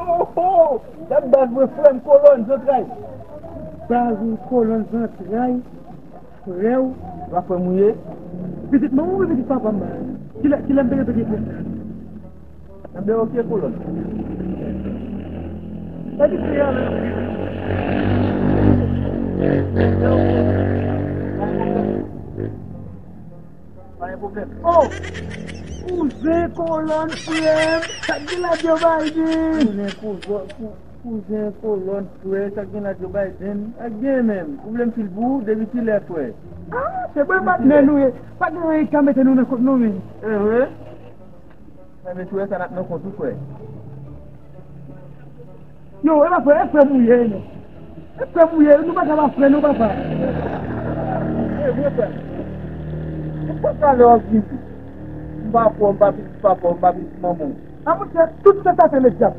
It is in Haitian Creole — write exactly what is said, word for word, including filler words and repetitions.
Oho! Dat baz mwen, frè m, kolòn zantray. Baz ou, kolòn zantray, frè w. Ou pa frè m ou ye? Pitit manman w oubyen pitit papa m? Kilè, kilè m te gen pitit mwen? Enben, oke, kolòn. Sa ki se a la? Pa gen pwoblèm. Oh! Kouzen kolòn frè m, sa k gen la Joe Biden? Kouzen, kouzen, kou-, kouzen kolòn frè, sa k gen la Joe Biden? Sa k gen menm? Ou vle m fil pou ou? Depi kilè frè? Ah, se bon patnè nou ye. Pa gen anyen k ka mete nou nan kont non, men. Ehe. Sa vle di sa n ap nan kont ou, frè. Yo, e pa frè, e frè m ou ye, non. E frè m ou ye, nou pa ka pa frè, non, papa. E vre, frè. M konn talè w ap vini. M pa frè w, m pa pitit papa w, m pa pitit manman w. A, monchè, tout se sa se ledyab.